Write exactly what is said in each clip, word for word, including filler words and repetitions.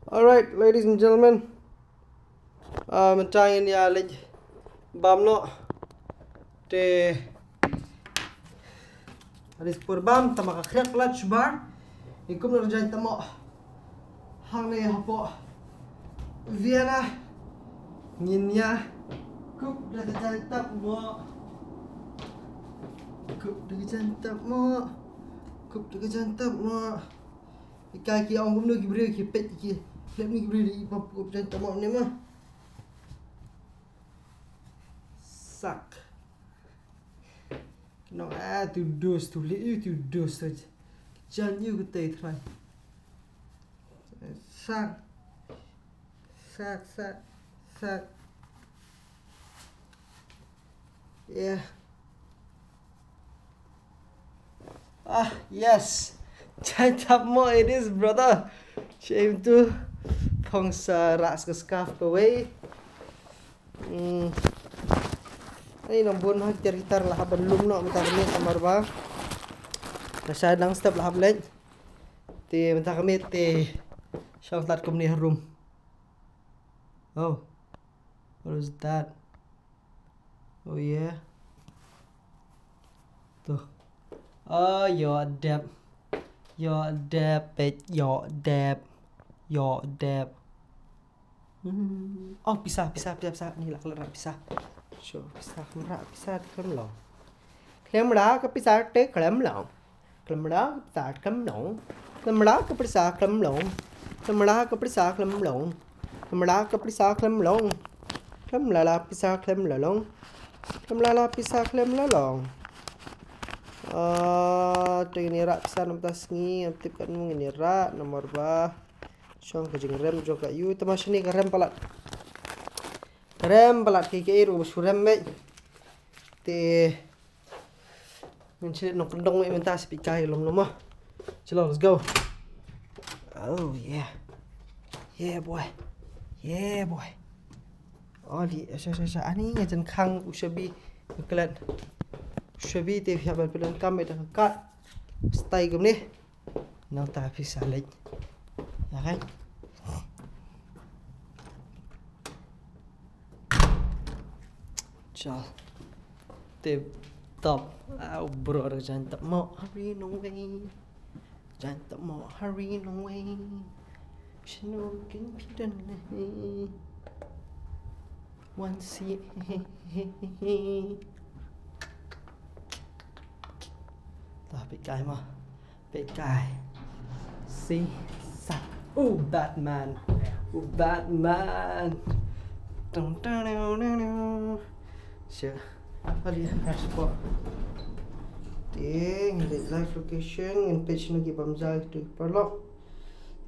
Alright, ladies and gentlemen. Ah, mynta ngin ïa leit bam noh. Te hadien por bam, tang ma ka khriat palat shabar. Ngi kup noh da ka jaiñtapmoh. Hangne hapoh Vienna. Ngin ïa kup da ka jaiñtapmoh. Kup da ka jaiñtapmoh. Kup da ka jaiñtapmoh. Ki, ki ong kumno ki briew, ki peit ki. Lem ni ki briew, i pop kup jaiñtapmoh ne ma. Sak. Nong a tu dos tu le, i tu dos tu. Jan ïu ka tei trai. Sak. Sak, sak, sak. Yeah. Ah, yes. Jaiñtapmoh it is, brother. Shame tu. Phong sa rah sa ka scarf kawei. Hmm. Ai nang bun ha kitar kitar la hap ban lum noh mynta ka miet namar ba la shai lang step la hap leit. Te mynta ka miet te shong tat kumne ha room. Oh. What is that? Oh yeah. Tu. Oh, ïoh dep. Ïoh dep, peit, ïoh dep. Ïoh dep. Hmm. Oh, pisa, pisa, pisa, pisa. Ni lah keluar pisa. Sure, pisa, khlem rah pisa, khlem long. Khlem rah ka pisa te khlem long. Khlem rah ka pisa khlem long. Khlem rah ka pisa khlem long. Khlem rah ka pisa khlem long. Khlem rah ka pisa khlem long. Khlem la la pisa khlem la long. Khlem la la pisa khlem la long. Ah, te ngin ïa rah pisa namar ta sngi, ngam tip katno ngin ïa rah, namar ba shong ka jingrem jong ka ïu, te ma shane ka rem palat. Ka rem palat, ki ki ruh ba shu rem mei. Te ngin shu nongkyndong mei mynta, sa peit kai long noh mo. Chalo, let's go. Oh yeah. Yeah boy. Yeah boy. Oli, sha sha sha. Ani nga jan khang u shabi. Klet. U shabi te phi hap ban pyndonkam mei da ka kat. Style kumne. Nangta phi sa leit. Ïa kan? Chal. Tip top. Ah, u bro, da ka jaiñtapmoh ha ri nongwei. Jaiñtapmoh ha ri nongwei. Shano kin phi don ne? Wan si. Ta peit kai ma. Peit kai. Si sa. Oh, Batman. Oh, Batman. Dum, dum, dum, dum, dum. Sure. Kali, rush spot. Ding, the live location, ngin peit shano ki bam ja, ki tu ki paralok.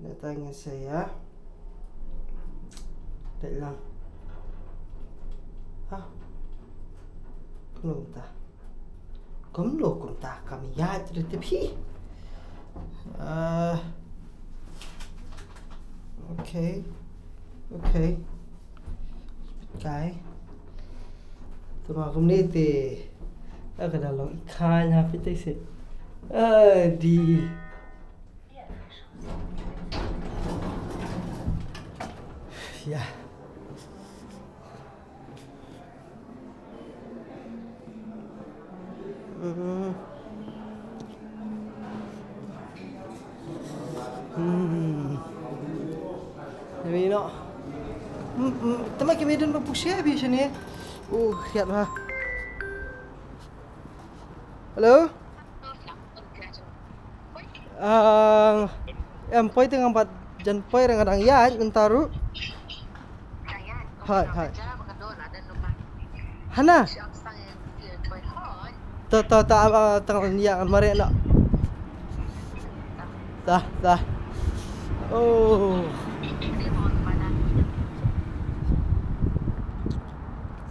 Neta ngin sa ïa. Peit lang. Ha. Kumno kumta? Kumno kumta kam ïaid da tip hi. Ah. Okay. Okay. Kai. Te ma kumne te. Ka da long i kha ïa phi te se. Ah, di. Ïa. Hmm. Hmm. Maybe not. Hmm, hmm. Te ma ki mei don ba push ïa phi shane. Uh, ïa ba. Hello? Ah, em poi te ngam pat jan poi, nga dang ïaid mynta ruh. Hai, hai. Hana. Ta, ta, ta, ah, tang ïa mareh noh. Ta, ta. Oh.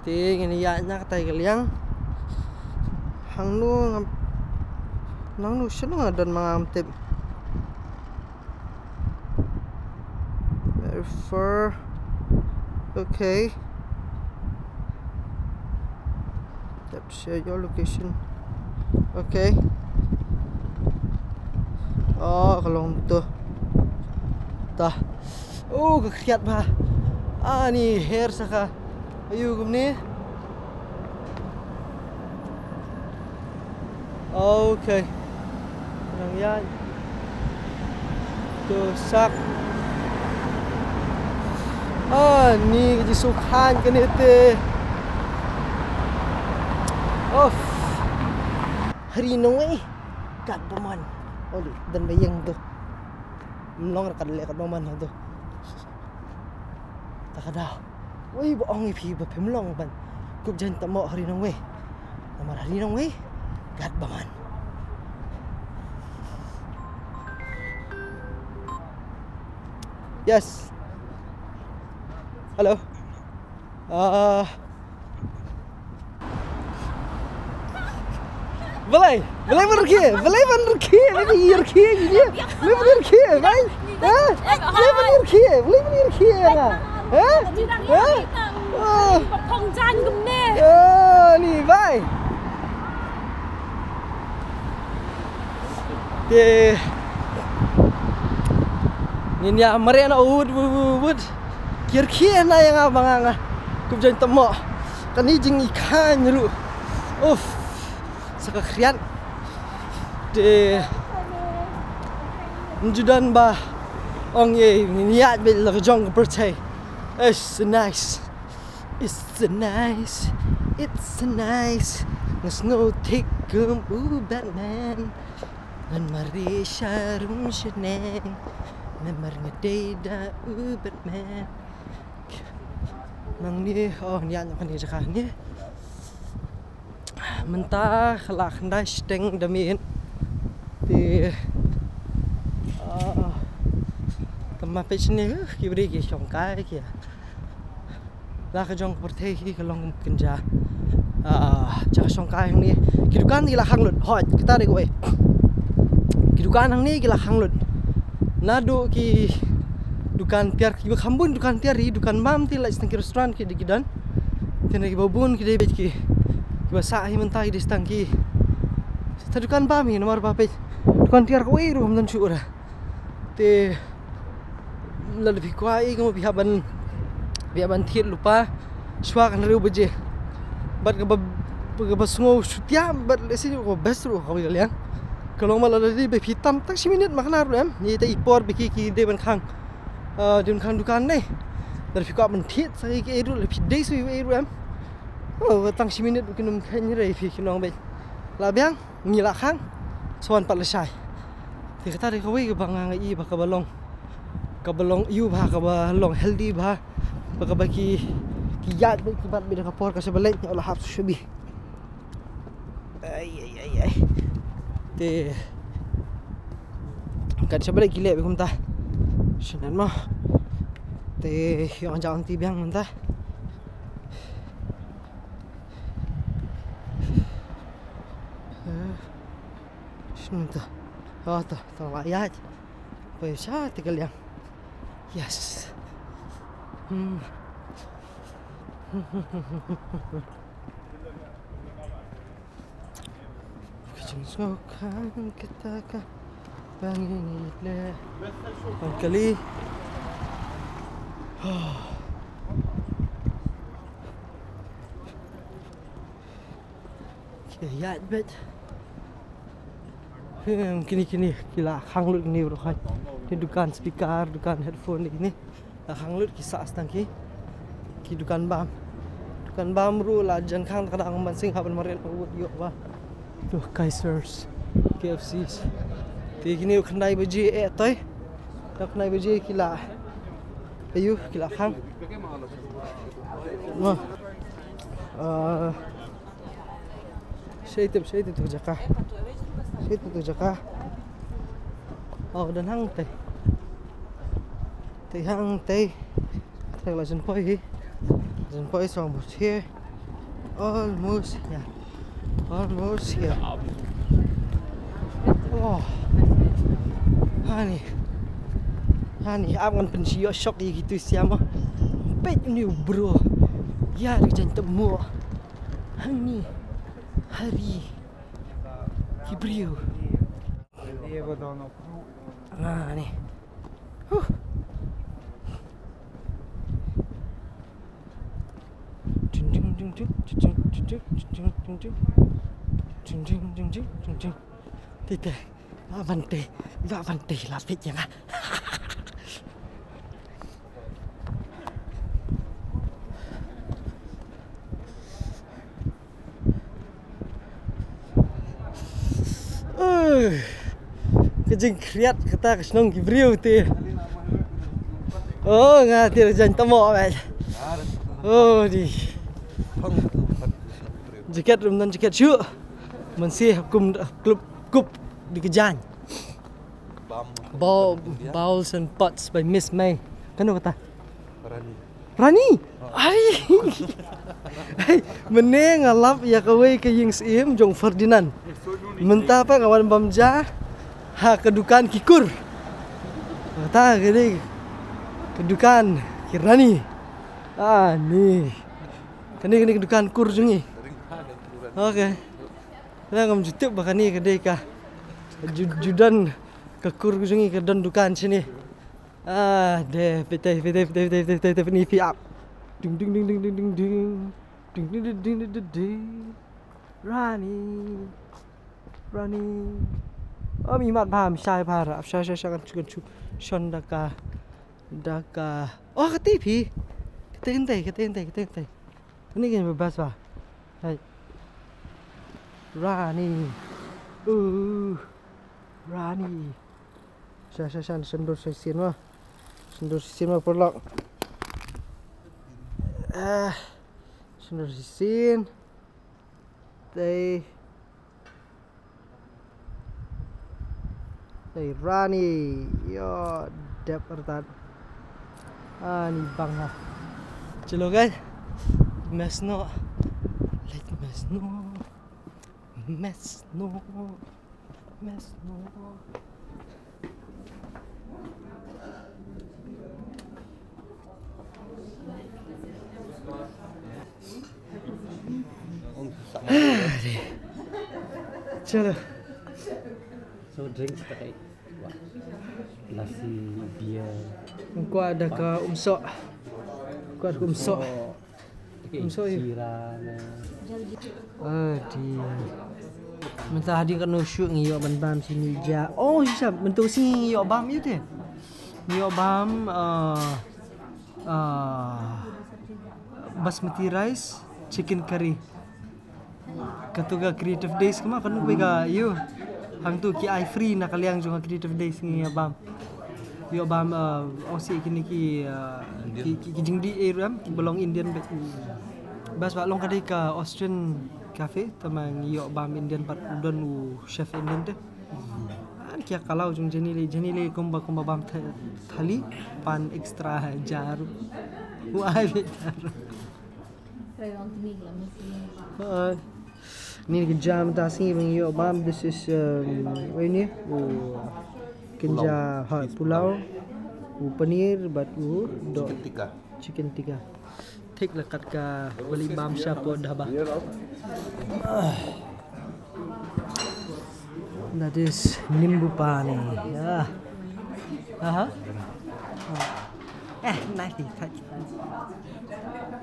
Te ngin ïaid na katai ka liang. Hangno ngam, nangno shano nga don ma ngam tip. Very far. Okay. Tap share your location. Okay. Oh, ka long to. Ta. Oh, ka khriat bha. Ani her sa ka. Ayu kumne. Okay. Nang ya. Tu sak. Ani ka jisu khan kane te. Of. Hari nong wei. Kat baman. Oli, dan bayang tu. Mlong ra kat le kat baman tu. Ta ka daw. Wei ba ong i phi ba phim long ban kup jan ta mo hari nong wei. Namar hari nong wei. Kat baman. Yes. Hello. Ah. Balai, balai ban rkhie, balai ban rkhie, balai ban rkhie, balai ban rkhie, balai ban rkhie, balai. Ha? Balai ban rkhie, balai ban rkhie. Ha? Ha? Oh. Pyrthong jan kumne. Oh, ni bai. Te ngin ïa mareh na ud ud ud. Ki rkhie na ïa nga ba nga nga kup jan tamo. Kane jingïakhain ruh. Uff. Sa ka khriat. Te njudan ba ong ye ngin ïa bit la ka jong ka pyrthei. It's nice. It's nice. It's nice. Nga sngew thik kum u Batman. Ngan mareh sha rum sha neng. Namar nga dei da u Batman. Nangne, oh, nia nyok kane jaka ne. Mynta ka la khyndai shiteng da miet. Te, ah, tang ma peit shane, uh, ki briew ki shongkai ki. La ka jong ka pyrthei hi ka long kynja. Ah, jaka shongkai hangne. Ki dukan ki la khang lut. Hooid, kita dei kawei. Ki dukan hangne ki la khang lut. Naduh ki dukan tiar, kiba kham bun dukan tiar hi, dukan bam te la sdang ki restaurant ki dei ki don. Te na kiba bun ki dei beit ki, kiba sah hi mynta ki dei sdang ki. Te dukan bam hi namar ba peit dukan tiar kawei ruh ym don shuh ra. Te lada phi kwah i, kumba phi hap ban, phi hap ban thied lypa shuwa ka hynriew baje. Bad kaba, kaba sngew shutia bad lehse kaba best ruh kawei ka liang. Ka long ba lada dei ba phi tam tang shi minit ma kane ruh em. Ïa ita i por ba ki, ki dei ban khang, ah, dei ban khang dukan ne. Lada phi kwah ban thied sa kiei kiei ruh, lada phi dei sa kiei kiei ruh em. Oh, tang shi minit kin ym kheiñ re phi, kin long beit. La biang. Ngi la khang sa wan pat lashai. Te kata dei kawei kaba nga nga i ba kaba long, kaba long ïu bha, kaba long healthy bha. Ba kaba ki, ki ïaid beit ki bat beit da ka por ka shaba leit, ïa la hap shubi. Ai ai ai ai. Te kat shaba leit ki leh beit kumta. Shynna mo. Te ïong jang ti biang mynta. Shynta. Oh, ta, ta la ïaid. Poi sha te ka liang. Yes. Hmm. Ka jingsngew khan kata ka ba ngi ngi leh ban kali. Ki ïaid beit. Hmm, kine, kine ki la khang lut kine baroh. Kine dukan speaker, dukan headphone kine. La khang lut ki sah tang ki. Ki dukan bam. Dukan bam ruh la jan khang, ka dang ban sing hap ban mareh, la wut ïoh ba. Tu Kaisers, K F Cs. Te kine u khyndai baje eh toi. Khyndai baje ki la, ayu, ki la khang. Mo. Ah, Shei tip, shei tip tu jaka. Shei tip tu jaka. Oh, don hangtei. Tei hangtei. Tei la jan poi hi. Jan poi song bus here. Almost here. Almost here. Oh. Hani. Hani, ap ngan pynshai ïoh shock ïa kitu siama. Peit ni bro. Ïa ri jan tep mo. Hani. Hari. Ki briew. Ah, ni. Huh. Te te, ba ban te, ba ban te la peit ïa nga. Ka jingkhriat kata ka shnong ki briew te. Oh, nga te la jan tamo, mate. Oh, di. Jacket rum nan jacket shuh. Mynsiem hap kum, kup, kup di ka jan. Bow-, Bowls and Pots by Miss May. Kano kata? Rani. Rani? Ai. Ai, mynne nga lap ïa kawei ka ïing syiem jong Ferdinand. Mynta pat nga wan bam ja ha ka dukan ki kur. Kata ka dei ka dukan ki Rani. Ah, ni. Kane, kane ka dukan kur jong ngi. Okay. Nga ngam ju tip ba kane ka dei ka ju-, ju don ka kur jong ngi ka don dukan shane. Ah, de, peit te, peit te, peit te, peit te, peit te, peit te, peit ni, peit ap. Ding, ding, ding, ding, ding, ding, ding. Ding, ding, ding, ding, ding, ding. Rani. Rani. Oh, mi mat bha, mi shai bha, ap shai, shai, shai, kan chu, kan chu. Shon da ka, da ka. Oh, kata phi. Kata kata, kata kata, kata kata. Kane kane ba best ba. Hai. Rani. Uh. Rani. Sha, sha, sha, shan dur shisien mo. Shan dur shisien mo, paralok. Ah. Shan dur shisien. Te. Te Rani. Ïa, dep artat. Ani bang ha. Chalo guys. Mess noh. Like mess noh. Mess noh. Mess noh. Chalo. So drinks pakai. Nasi, beer. Kwah da ka umsoh. Kwah da ka umsoh. Umsoh. Sira. Adi. Mynta hadien katno shuh ngi ïoh ban bam shi ngi ja. Oh, shisha, mynta shi ngi ïoh bam ïa te. Ngi ïoh bam, uh, uh, basmati rice, chicken curry. Kato ka Creative Days kumba, kano phi ka ïoh. Hangto ki ai free na ka liang jong ka Creative Days ngi ïoh bam. Ïoh bam, uh, ong shi kine ki, uh, ki, ki, ki jingdih ei ruh em, ki ba long Indian bad. Bas ba long ka dei ka Austrian cafe, tangba ngi ïoh bam Indian bad u don u chef Indian te. An kia kalau jong Jenny le, Jenny le kumba, kumba bam tha-, thali, pan extra jaru. Wai be jaru. Hai. Ni ka jam ta sngi ba ngi ïoh bam, this is, um, wei ni, u kynja, ha, pulao, u paneer, bad u doh. Chicken tikka. Chicken tikka. Thik la kat ka bali bam shapoh dhaba. Ah. That is nimbu pani. Yeah. Aha. Eh, nice ni, thik.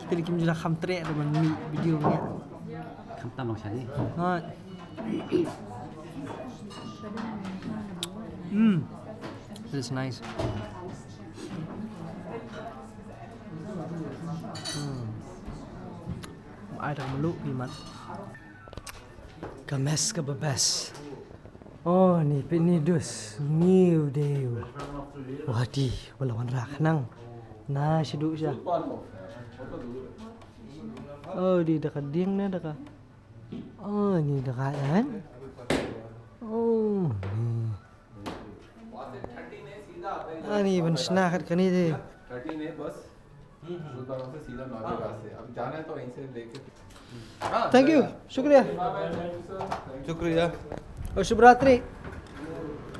Kita di kim jula kham treh da man mi video ni. Kham tam long shani. Ha. Hmm. That is nice. Hmm. Ai tak meluk ni mat. Ka mess kaba best. Oh, ni peit ni dus. Ni u dei u wadi ba la wanrah khnang. Na shaduh sha. Oh, dei da ka dieng ne da ka. Oh, ni da ka, eh? Oh, ni. Ani ban shna khat kane de. थर्टीन है बस। गुरुद्वारा से सीधा नौबे रास्ते। अब जाना है तो वहीं से लेके। Thank you. Shukriya. शुक्रिया। Oh, Shubhratri.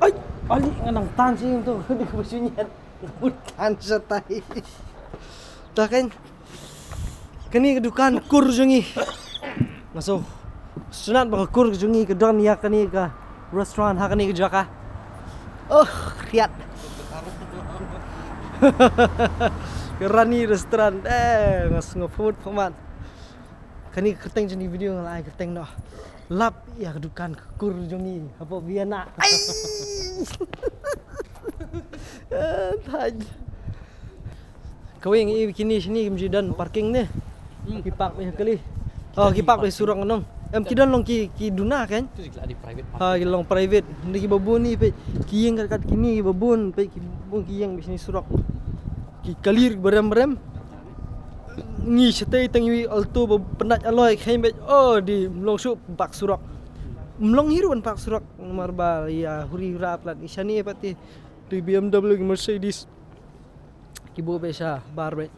Ai, ali nga nang tan shi tu. Di ku shu nyet. Tan shatai. Ta kan. Kane ka dukan kur jong ngi. Nga sngewsynei ba ka kur jong ngi ka don ïa kane ka restaurant ha kane ka jaka. Oh, khriat. Ka Rani Restaurant. Eh, nga sngewpud phamat. Kane ka kyrteng jong kane ka video nga la ai kyrteng noh. Lap ïa ka dukan ka kur jong ngi hapoh Viana. Ai. Eh, thait. Kawei ngi ïohi kine shane kim ju don parking ne. Ki park beit ha kali. Oh, ki park beit surok nong. Em, ki don long ki, ki duna kan? Ha, ki long private. Ni kiba bun ni peit ki ïeng kat kat kine kiba bun peit ki bun ki ïeng beit shane surok. Ki kali ba rem rem. Ngi shatei tang ïohi Alto ba pyndait alloy kheiñ beit. Oh, dei mlong shuh park surok. Mlong hi ruh ban park surok namar ba ïa huri hura palat. Ngi shane pat te dei B M W, Mercedes. Ki buh beit sha bar beit.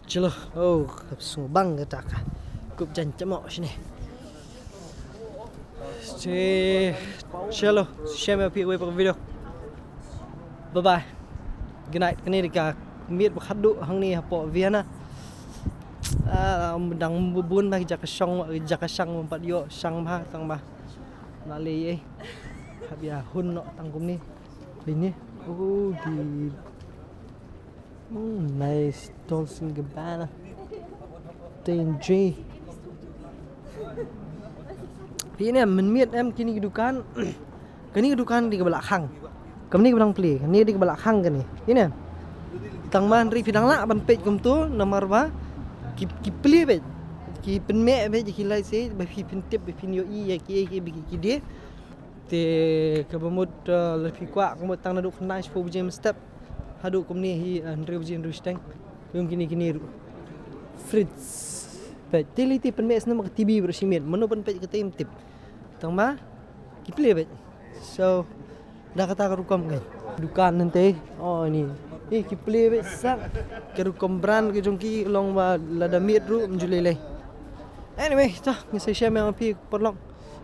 Chalo, oh, ka sngewbang kata ka. Kup jan chamo shane. Che, chalo, shem ïa phi wei pa video. Bye bye. Good night. Kane dei ka miet ba khadduh hangne hapoh Viana. Ah, dang bun ba ki jaka shong, ki jaka shang ba pat ïoh shang ba tang ba. Na lei ei. Hap ïa hun noh tang kumne. Ini. Oh, di. Hmm, nice. Dolce and Gabbana. T and J. Phi ne mynmiet em kine ki dukan. Kane ka dukan dei kaba la khang. Kane kaba dang plie, kane dei kaba la khang kane. Ine. Tang ma hynrei phi dang lah ban peit kumto namar ba ki, ki plie beit. Ki pynmeh beit ki lai se ba phi pyntip ba phin ïohi ïa ki, ki, ki, ki die. Te kaba mut, eh, lada phi kwah ka mut tang naduh khyndai shiphew baje mynstep haduh kumne hi, eh, hynriew baje hynriew shiteng. Kum kine kine ruh. Fridge. Peit te lei te pynmeh snem ka T V baroh shi miet. Mano ban peit kata ym tip. Tang ma ki plie beit. So da kata ka rukom ka dukan nangta. Oh, ini. Eh, ki plie beit sak. Ka rukom brand ka jong ki long ba lada miet ruh ym ju lei lei. Anyway, to, ngi sa shem ïa phi paralok.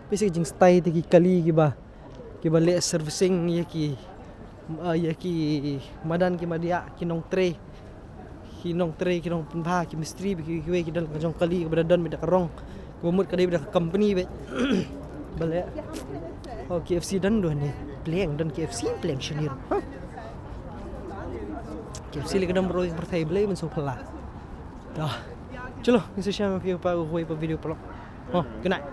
Basic jingstai te ki kali kiba, kiba leh servicing ïa ki, ah, ïa ki madan ki madiah, ki nongtrei. Ki nongtrei, ki nongpynbha, ki mistri, ki, ki, ki don ka jong kali, kiba da don beit da ka rong. Kiba mut ka dei beit da ka company beit. Ba leh. Oh, K F C don duh ne. Pleng don K F C, pleng shanir. Huh? K F C lei ka don baroh ka pyrthei, Blei mynsngew phylla. Dah. Chalo, ngi sa shem ïa phi pa uwei pa video paralok. Oh, good night.